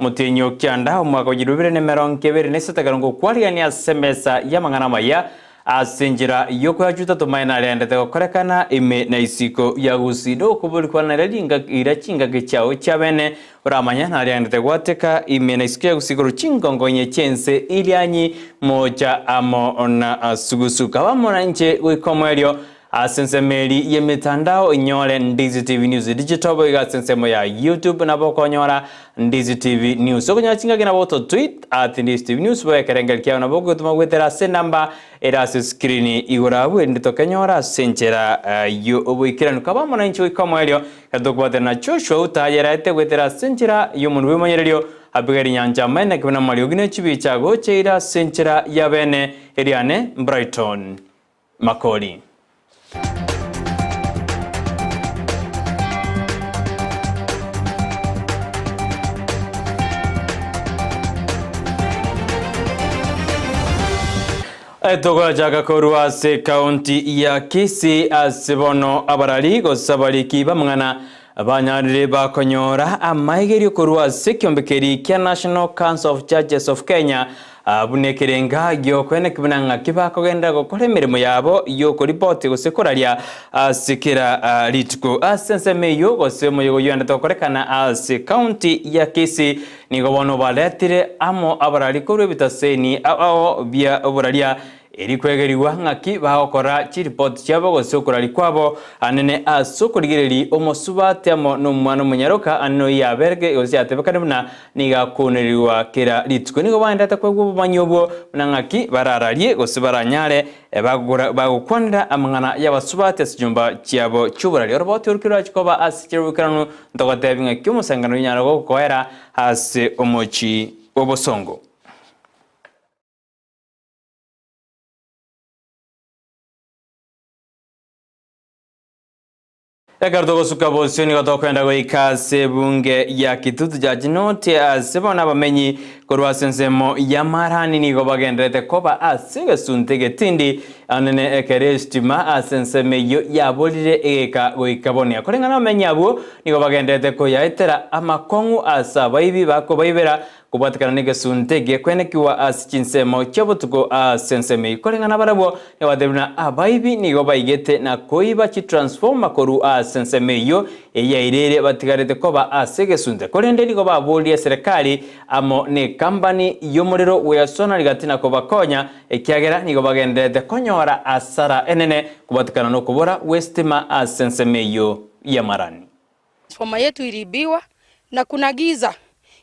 Omotienyi o kianda, omwaka o 2023, ekero ngokwarigania ase emesa y'amang'ana amaya, ase enchera y'okoyachuta tomaene narendete gokorekana ime na isiko ya gusii. Nokobori kwane ira chingaki chiao chiabene, oramanye narendete gwateka ime na isiko ya gusii korwa chingongo inye chi'ense Irianyi, moocha amo na sugusu. Kaba amo nainche goika omoerio. Ase ensemo eria y'emetandao inyore Ndizi TV News Digital boigo ase ensemo ya YouTube nabo okonyora Ndizi TV News. Okonyora chingaki nabo oto tweet at Ndizi TV News boigo ekerengeri kiao nabo ogogetoma goetera ase enamba ere ase screen igoro abwo erinde tokenyore ase enchera y'oboikeranu. Kaba amo nainche goika omoerio ekero tokobwatana na Joshua otayeraete goetera ase enchera y'omonwa bw'emonyererio Abigaili Nyancha Amaene kebe namariogi ne chibicha agocheire ase enchera y'abene eriane Brighton. Makori. Togochaka korwa ase ekaunti ya Kisii ase bono abarari gose abariki b'amang'ana banyarire bakonyora amaigerio korwa ase ekiombe keria kia National Council of Churches of Kenya Buna ekerenga gi'okoeneki buna ng'aki bakogenderera gokora emeremo yabo y'okoripoti gose koraria ase kera rituko. Ase ensemo eyio gose omoyega oyio oendete gokorekana ase county ya Kisii nigo bono baretire amo abarari korwa ebitaseni ao bia oboraria Erio kwegerigwa ng'aki bagokora chiripoti chiabo gose okoraria kwabo anene ase okorigereria omosubati amo nomwana omonyaroka anene oyio yaberge gose yatebekane buna nigo akounererigwa kera rituko. Nigo baenderete koegwa obomanyi obwo buna ng'aki barararie gose baranyare bagokwanera amang'ana y'abasubati ase chinyomba chiabo chi'oboraria. Oroboti orwo kerwachia koba ase kera oboikeranu ntogotebi ng'aki omosangano onyare gokoera ase omochie bw'obosongo. Ekero togosuka bosio nigo tokoenda goika ase ebunge ya Kitutu Church North ase bono abamenyi korwa ase ensemo ya Marani nigo bagendererete koba ase egesunte egetindi anene ekero estima ase ensemo eyio yaborire egeka goika bono. Koreng'ana abamenyi abwo nigo bagendererete koyaetera amakong'u ase abaibi bakobaibera Kobwatekana negesunte gekwenekigwa ase chinsemo chia botuko ase ensemo eyio. Koreng'ana barabwo nigo batebire buna abaibi nigo baigete na koiba chitransformer korwa ase ensemo eyio eyairire batigarete koba ase egesunte. Korende nigo baboririe eserekari amo nekambani y'omorero gwesona rigati na kobakonya ekiagera nigo bagendererete konyora asara enene kobwatekana nokobora gw'esitima ase ensemo eyio y'amarani. Transformer yetu iliibiwa na kuna giza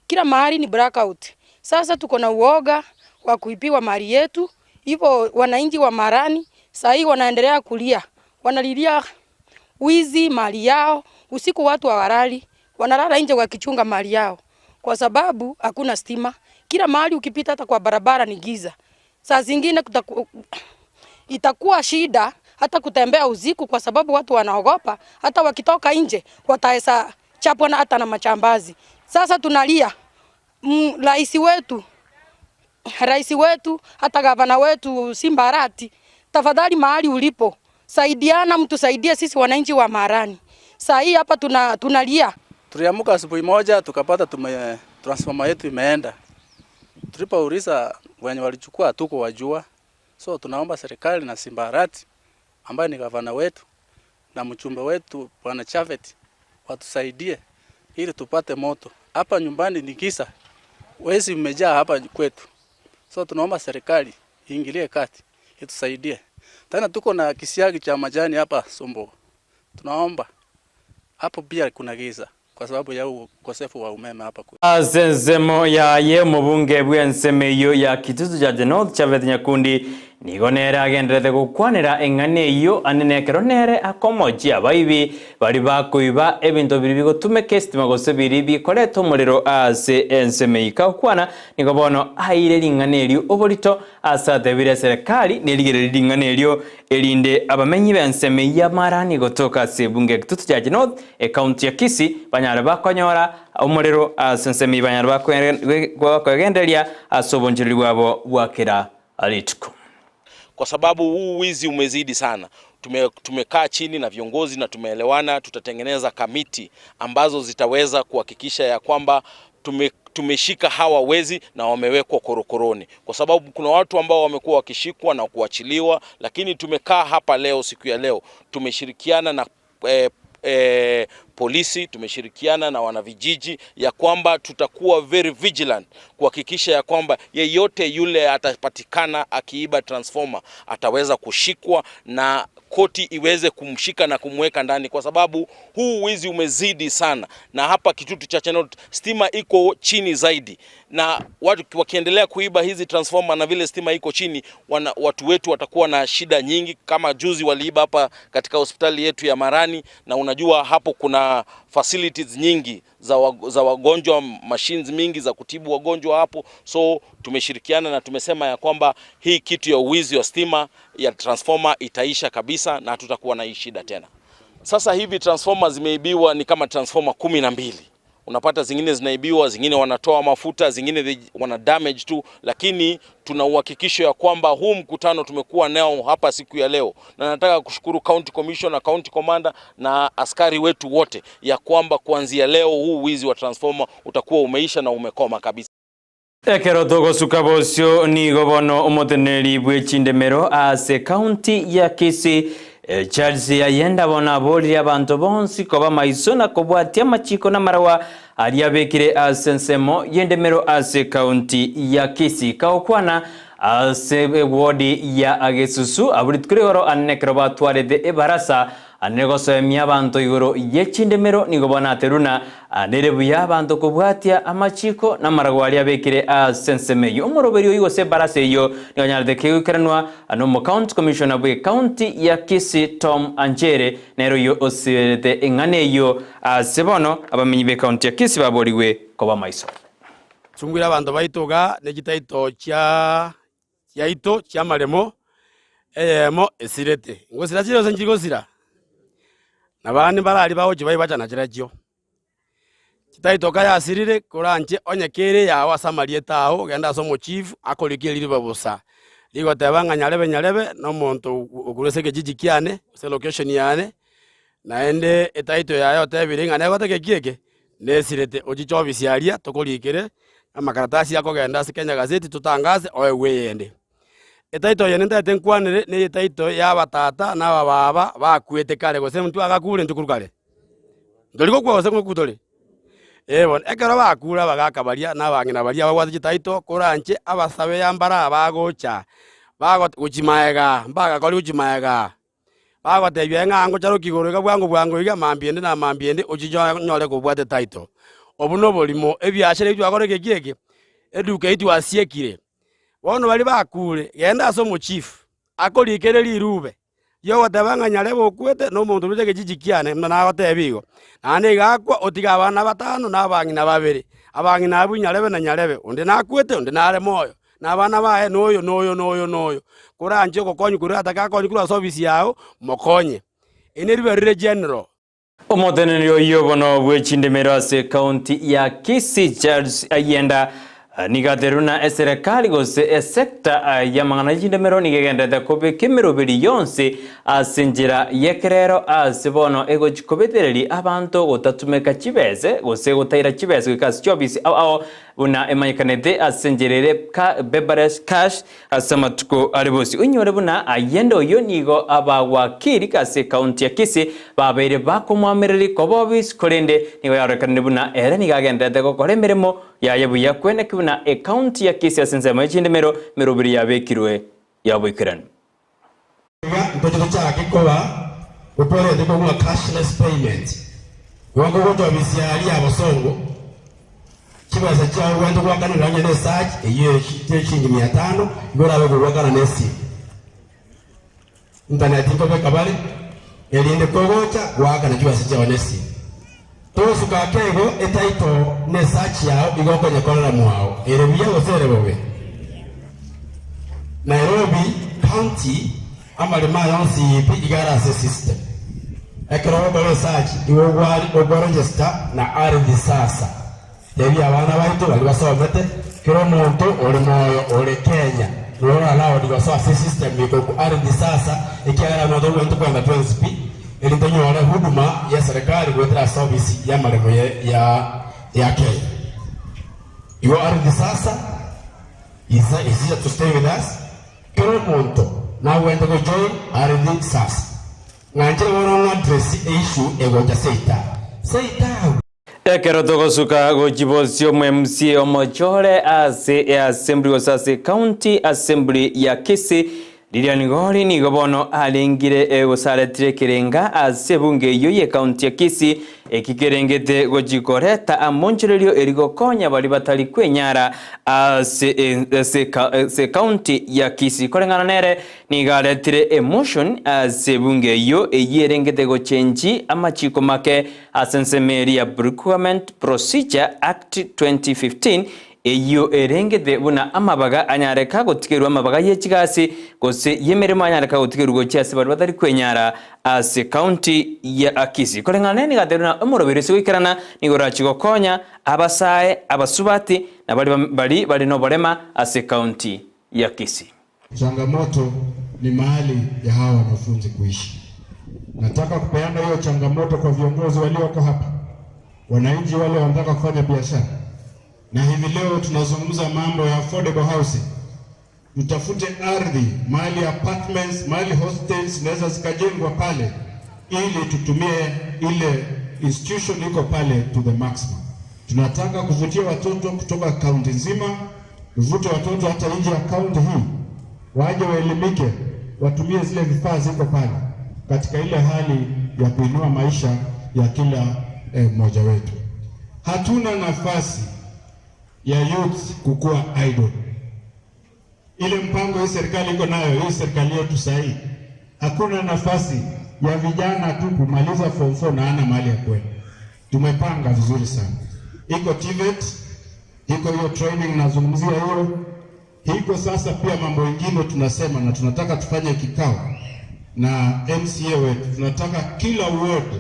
kila mahali ni blackout. Sasa tuko na uoga wa kuibiwa mali yetu, hivo wananchi wa Marani saa hii wanaendelea kulia, wanalilia wizi mali yao. Usiku watu hawalali, wanalala nje wakichunga mali yao kwa sababu hakuna stima. Kila mahali ukipita hata kwa barabara ni giza. Saa zingine kutaku, itakuwa shida hata kutembea usiku kwa sababu watu wanaogopa, hata wakitoka nje wataweza chapwa na hata na machambazi. Sasa tunalia rais wetu, rais wetu hata gavana wetu Simba Arati, tafadhali mahali ulipo saidiana, mtusaidie sisi wananchi wa Marani. Saa hii hapa tuna, tunalia. Tuliamka asubuhi moja tukapata tume transformer yetu imeenda. Tulipouliza wenye walichukua hatuko wajua. So tunaomba serikali na Simba Arati ambaye ni gavana wetu na mchumbe wetu Bwana Chavet watusaidie ili tupate moto. Hapa nyumbani ni giza, wezi mmejaa hapa kwetu. So tunaomba serikali iingilie kati itusaidie. Tena tuko na kisiagi cha majani hapa Sumbo. Tunaomba hapo pia kuna giza kwa sababu ya ukosefu wa umeme hapa kwetu. Ase ensemo yaye omobunge bw'ensemo eyio ya Kitutu Chache North Japhet Nyakundi nigo nere agenderete gokwanera eng'ana eyio anene ekero nere akomochia abaibi baria bakoiba ebinto biria bigotumeka esitima gose biria bikoreta omorero ase ensemo eyio. Kagokwana nigo bono aeire ring'ana erio oborito Ase atebire eserekari nerigererie ring'ana erio, erinde abamenyi b'ensemo eyio y'Amarani gotoka ase ebunge ya Kitutu Chache North, ekaunti ya Kisii, banyare bakonyora omorero ase ensemo eyio banyare bakoegendereria ase obonchoreri bwabo bwa kera rituko. Kwa sababu huu wizi umezidi sana. Tume, tumekaa chini na viongozi na tumeelewana, tutatengeneza kamiti ambazo zitaweza kuhakikisha ya kwamba tume, tumeshika hawa wezi na wamewekwa korokoroni, kwa sababu kuna watu ambao wamekuwa wakishikwa na kuachiliwa, lakini tumekaa hapa leo, siku ya leo tumeshirikiana na polisi, tumeshirikiana na wanavijiji ya kwamba tutakuwa very vigilant kuhakikisha ya kwamba yeyote yule atapatikana akiiba transformer ataweza kushikwa na koti iweze kumshika na kumweka ndani, kwa sababu huu wizi umezidi sana, na hapa Kitutu Chache North stima iko chini zaidi, na watu wakiendelea kuiba hizi transformer na vile stima iko chini, watu wetu watakuwa na shida nyingi. Kama juzi waliiba hapa katika hospitali yetu ya Marani, na unajua hapo kuna facilities nyingi za wagonjwa, machines mingi za kutibu wagonjwa hapo. So tumeshirikiana na tumesema ya kwamba hii kitu ya uwizi wa stima ya transformer itaisha kabisa na hatutakuwa na hii shida tena. Sasa hivi transformer zimeibiwa ni kama transformer 12. Unapata zingine zinaibiwa, zingine wanatoa mafuta, zingine wana damage tu, lakini tuna uhakikisho ya kwamba huu mkutano tumekuwa nao hapa siku ya leo, na nataka kushukuru County Commissioner, County Commander na askari wetu wote ya kwamba kuanzia leo huu wizi wa transformer utakuwa umeisha na umekoma kabisa. Ekero togosuka bosio nigo bono omoteneri bw'echindemero ase county ya Kisii Charles Ayenda bono aborire abanto bonsi koba maiso na kobwatia amachiko na marawa aria abekire ase ensemo y'endemero ase county ya Kisii. Kaokwana ase wodi ya Agesusu aburituko igoro anene ekero batwarete ebarasa anene gosoemia abanto igoro y'echindemero nigo bono ateruna nere buya abanto kobwatia amachiko na amarago aria abekire ase ensemo eywo. Omoroberi oyo gose ebarasa eywo nigo anyarete kegoikeranwa nomo county commissioner bwe county ya Kisii Tom Anchere nero oyo osiberete eng'ana eywo ase bono abamenyi be county ya Kisii baborigwe koba maiso. Chungwire abanto baito iga ne chitaito chia chiaito chi'amaremo, eyemo esirete. Ngosira chire gose nchiri gosira? Na bande mbarari bagochia baibachana chirochio. Chitaito kayasirire, koranche onye kere eyao ase amarieta ao, genda ase omochief akorikie ririba bosa. Rigoteba ng'a nyarebe nyarebe na omonto okorwa ase ekejiji kiane, gose elocation yane, naende etitle yaye otebire ng'a negote eki eke, nesirete ochiche ofisi aria tokorikere amakaratasi akogenda ase Kenya Gazette totangase oegwe eyende. Etitle eye nintagete nkwanere neye etitle ya abatata na abababa bakwete kare gose intwe agakure intwe korwa kare. Ntori gokwa gose ngokwa tore? Ee bono, ekero bakure abagaka baria na abang'ina baria ababwate chititle koranche abasabe yambara abagocha bago gochia maega mbagakori gochia maega. Bagotebia ng'a ngocharokia igoro iga bwango bwango iga, mambia ende na mambia ende, ochiche onyore kobwate title. Obwo noborimo, ebiasara ebi twakora egeki eke, eduka eyio twasiekire. Bono baria bakure, genda ase omochief, akorikere rirube, riogoteba ng'a nyarebe okwete na omonto orwete egechiji kiane, buna nagotebia igo. Naende iga akwa, otige abana batano na abang'ina babere, abang'ina abwo nyarebe na nyarebe, onde nakwete, onde nare moyo. Na abana baye noyo, noyo, noyo, noyo. Koranche ogokonywa koria oratake akonywe korwa ase ofisi yao, mokonye. Eri neribe rire general. Omoteneneri oyio bono bwe chindemero ase county ya Kisii Charles Ayenda nigo aterire buna eserekari gose esector y'amang'ana y'echindemero nigo egenderete kobeka emeroberi yonsi ase enchera y'ekerero ase bono egochi kobetereria abanto gotatumeka chibese gose gotaira chibese goika ase chiofisi ao ao Buna emanyekanete ase enchera ere paperless cash ase amatuko are bosio. Onyore buna ayende oyio nigo abawakili ase ekaunti ya Kisii babeire bakomoamereria koba obisi korende nigo yarorekanire buna ere nigo agendererete gokora emeremo yaye buya kweneki buna ekaunti ya Kisii ase ensemo ye chindemero emeroberi yabekirwe ya boikeranu. Iga ntoche tochake koba gotwarete kogua cashless payment. Igo nkogocha ofisi aria ya bosongo, chibesa chiao ogwente goakanera onye ne search eyio ye shilingi mia tano, igo orabe kogoakana ne esimi. Internet nkobeka bare, erinde kogocha goakana chibesa chiao ne esimi. Togosuka ake igo etitle ne search yao igo okonyekorera mwao, ere buya gose ere bobe? Nairobi county amaremo aya onsi pi iga are ase system. Ekero ogokora esearch igo ogwa register na ardhi sasa. Tebia abana baito baria basomete kera omonto ore moyo ore Kenya noro ore allowed gosoa ase system ekoku ardhi sasa ekiagera abwo tobwenerete kwenda twensi pi erinde tonyore huduma ye serikali goetera ase ofisi y'amaremo ya Kenya. Igo Ardhi Sasa is is here to stay with us, kera omonto nagwente go join Ardhi Sasa. Ng'anchire bono ng'a address e issue egocha seita. Seita agwo. Ekero togosuka gochia bosio omwMCA omochore ase eassembly gose ase county assembly ya Kisii, Lilian Gori nigo bono arengire gose aretire ekerenga ase ebunge eyio y'ecounty ya Kisii, eki kerengete gochia koreta amonchorerio eri gokonya baria batari kwenyara ase ase ecounty ya Kisii. Koreng'ana nere Nigo aretire emotion ase ebunge eyio, eyio erengete gochenchi amachiko make ase ensemo eria ya Procurement Procedure Act 2015, eyio erengete buna amabaga anyare kagotigerwa amabaga ye chigasi gose y'emeremo anyare kagotigerwa gochia ase baria batari kwenyara ase county ya Kisii. Koreng'ana nigo atebirie buna omoroberi ase goikerana nigo orachie gokonya abasae, abasubati na baria baria bare noborema ase county ya Kisii. Changamoto ni mahali ya hawa wanafunzi kuishi. Nataka kupeana hiyo changamoto kwa viongozi walioko hapa, wananchi wale wanataka kufanya biashara, na hivi leo tunazungumza mambo ya affordable housing. Tutafute ardhi mahali apartments, mahali hostels zinaweza zikajengwa pale, ili tutumie ile institution iko pale to the maximum. Tunataka kuvutia watoto kutoka kaunti nzima, tuvute watoto hata nje ya kaunti hii, waje waelimike, watumie zile vifaa ziko pale, katika ile hali ya kuinua maisha ya kila mmoja wetu. Hatuna nafasi ya youth kukua idle. Ile mpango hii serikali iko nayo, hii serikali yetu sahii, hakuna nafasi ya vijana tu kumaliza form 4 na hana mahali ya kwenda. Tumepanga vizuri sana, iko TVET, iko hiyo training nazungumzia hiyo, iko sasa pia mambo mengine tunasema, na tunataka tufanye kikao na MCA wetu, tunataka kila ward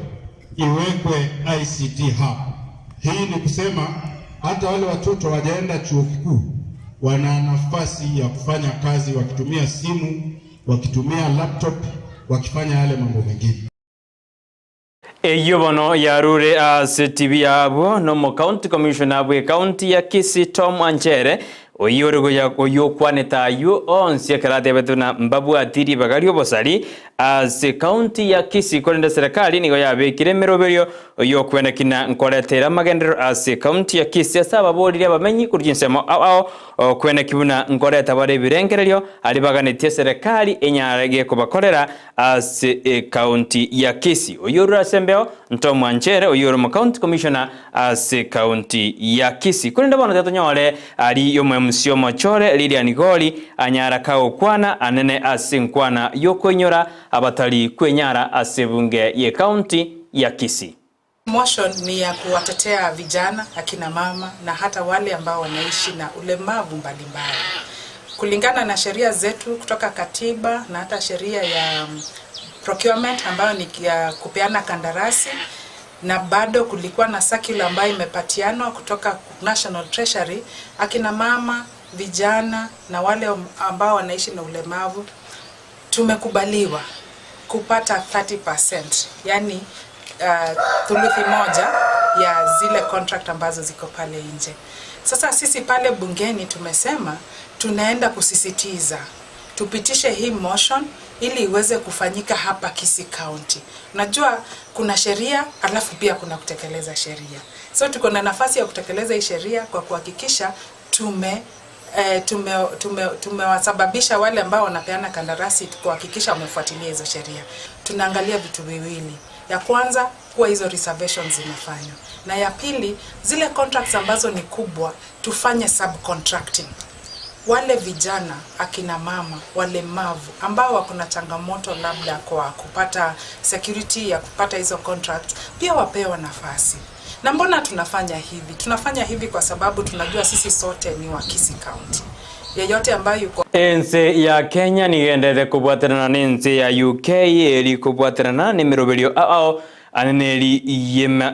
iwekwe ICT hub. Hii ni kusema hata wale watoto wajaenda chuo kikuu wana nafasi ya kufanya kazi wakitumia simu, wakitumia laptop, wakifanya yale mambo mengine. Eyio bono yarure ase TV yabo nomo county commissioner bwe county ya Kisii Tom Anchere oyio ore goya oyio okwanete ayio onsi ekero atebete buna mbabwati ribaga ri'obosari ase county ya Kisii korende serikali nigo yabekire emeroberio y'okwenda kina nkoretera amagenderero ase county ya Kisii ase ababorire abamenyi korwa chinsemo ao ao okweneki buna nkoreta bare ebirengererio aria baganetie serikali enyare gekobakorera ase ecounty ya Kisii. Oyio orure ase embeo Tom Anchere oyio ore omocounty commissioner ase ecounty ya Kisii. Korende bono tiga tonyore aria omo-MC omochore Lilian Gori anyara kagokwana anene ase enkwana y'okoinyora abatari kwenyara ase ebunge y'ecounty ya Kisii. Motion ni ya kuwatetea vijana, akina mama na hata wale ambao wanaishi na ulemavu mbalimbali. Kulingana na sheria zetu kutoka katiba na hata sheria ya procurement ambayo ni ya kupeana kandarasi, na bado kulikuwa na circular ambayo imepatianwa kutoka National Treasury, akina mama, vijana na wale ambao wanaishi na ulemavu tumekubaliwa kupata 30%, yani thuluthi moja ya zile contract ambazo ziko pale nje. Sasa sisi pale bungeni tumesema tunaenda kusisitiza tupitishe hii motion ili iweze kufanyika hapa Kisii County. Unajua kuna sheria alafu pia kuna kutekeleza sheria. So tuko na nafasi ya kutekeleza hii sheria kwa kuhakikisha tumewasababisha wale ambao wanapeana kandarasi kuhakikisha wamefuatilia hizo sheria. Tunaangalia vitu viwili. Ya kwanza kuwa hizo reservations zimefanywa, na ya pili zile contracts ambazo ni kubwa tufanye subcontracting. Wale vijana, akina mama, walemavu ambao wako na changamoto labda kwa kupata security ya kupata hizo contracts, pia wapewe nafasi. Na mbona tunafanya hivi? Tunafanya hivi kwa sababu tunajua sisi sote ni wa Kisii County. Yeyote ambaye yuko Ense ya Kenya nigendete kubwaterana n'ense ya UK eri kubwaterana n'emiroberio ao anene eri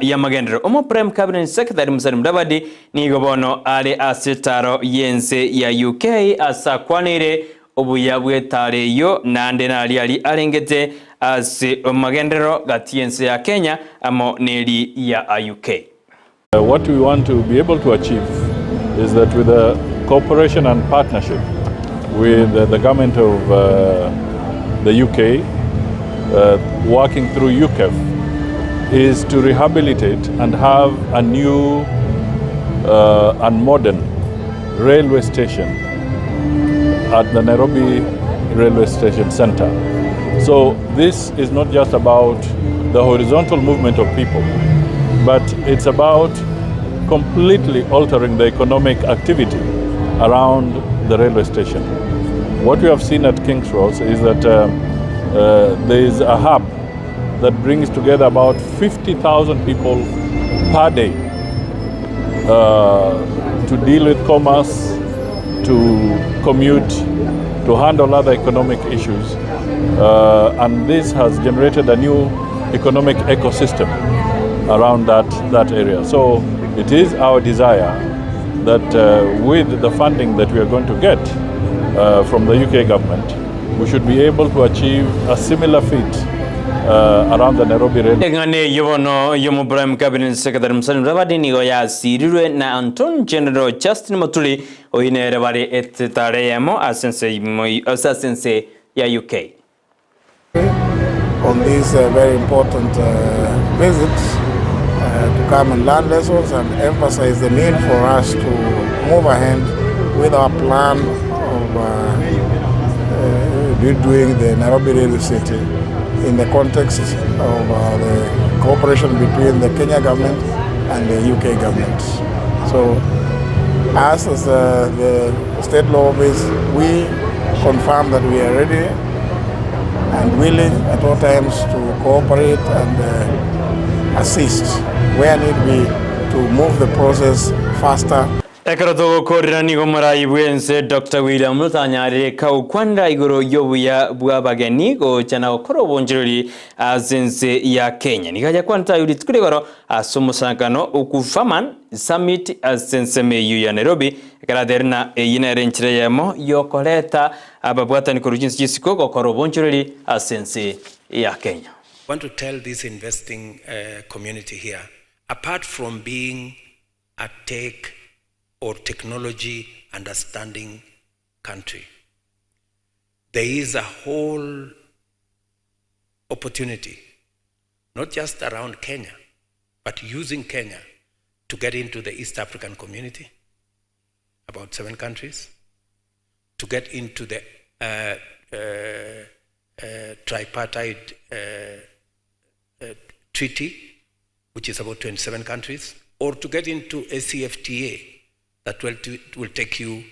y'amagenderero. Omo Prime Cabinet Secretary Musalia Mudavadi nigo bono are ase etaro y'ense ya UK ase akwanire obuya bw'etaro eyio naende nari ari arengete ase amagenderero gati y'ense ya Kenya amo n'eri ya UK. What we want to be able to achieve is that with the cooperation and partnership with the government of the UK, working through UKEF, is to rehabilitate and have a new and modern railway station at the Nairobi Railway Station Center. So this is not just about the horizontal movement of people, but it's about completely altering the economic activity around the railway station. What we have seen at King's Cross is that there is a hub that brings together about 50,000 people per day to deal with commerce, to commute, to handle other economic issues. And this has generated a new economic ecosystem around that area. So it is our desire that with the funding that we are going to get from the UK government, we should be able to achieve a similar feat around the Nairobi Rail. Eng'ana eyio bono y'Omoprime Cabinet Secretary Musalia Mudavadi nigo yasirirwe na Antony General Justin Muturi, oyio nere bare etare eyemo ase ase ense ya UK. On this very important visit to come and learn lessons and emphasize the need for us to move ahead with our plan of redoing the Nairobi Railway City in the context of the cooperation between the Kenya government and the UK government. So us as the state law office, we confirm that we are ready and willing at all times to cooperate and assist where need be to move the process faster. Ekero togokorera nigo morai bw'ense Doctor William Ruto anyarire kagokwanera igoro y'obuya bw'abageni gocha na gokora obonchoreri ase ense ya Kenya. Nigo ayakwanete ayio rituko rigoro ase omosangererekano o Kufaman Summit ase ensemo eyio ya Nairobi, ekero ateire ng'a eyio nere enchera eyemo y'okoreta ababwatani korwa chinse chi'isiko gokora obonchoreri ase ense ya Kenya. Want to tell this investing community here, apart from being a tech or technology understanding country, there is a whole opportunity, not just around Kenya, but using Kenya to get into the East African community, about 7 countries, to get into the tripartite treaty, which is about 27 countries, or to get into ACFTA that will take you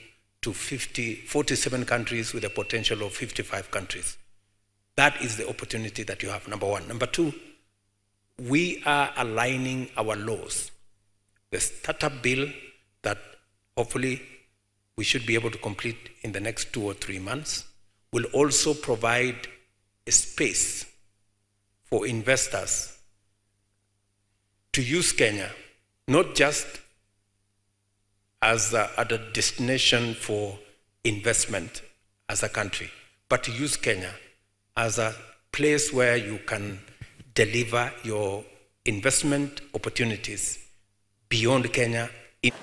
to 47 countries with a potential of 55 countries. That is the opportunity that you have, number one. Number two, we are aligning our laws. The startup bill that hopefully we should be able to complete in the next 2 or 3 months will also provide a space for investors to use Kenya, not just as a destination for investment as a country, but to use Kenya as a place where you can deliver your investment opportunities beyond Kenya.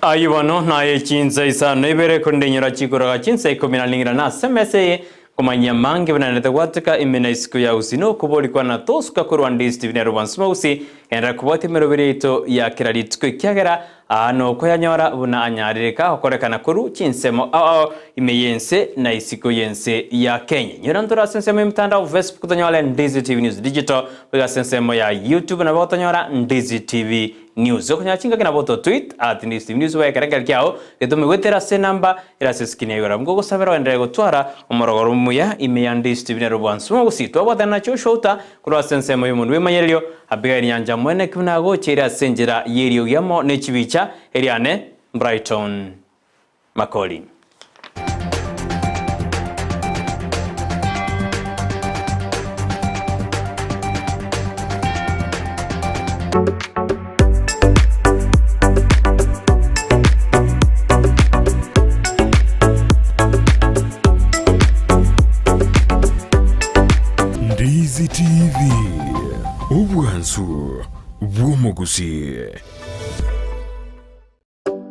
Ayio bono naye chinsa isano ibere korende inyora chikoroga chinsa ikomi na ring'ina na ase emesa eye komanyia mange buna naete gwateka ime na isiko ya gusii na okoborikwa na tosuka korwa Ndizi TV nero bwansi mogusii genderera kobwatia emeroberi yaito ya kera rituko ekiagera aa nokoyanyora buna anyarire kagokorekana korwa chinsemo ao ao ime y'ense na isiko y'ense ya Kenya. Inyora ntore ase ensemo y'emitandao Facebook tonyore Ndizi TV News Digital goika ase ensemo ya YouTube nabo gotonyora Ndizi TV News. Okonyora chingaki nabo to tweet at Ndizi TV News bwekere ekero kiao getome goetera ase enamba ere ase eskrini ya igoro. Abwo ngogosabera oenderere gotwara omorogoro omuya ime ya Ndizi TV nero bwansi bw'omogusii. Twabwatana na Joshua Outa korwa ase ensemo y'omonwa bw'emanyererio Abigaili Nyancha mwene ki buna agocheire ase enchera y'eriogi amo ne chibicha, eriane Brighton Makori. Ndizi TV, obwansu bw'omogusii.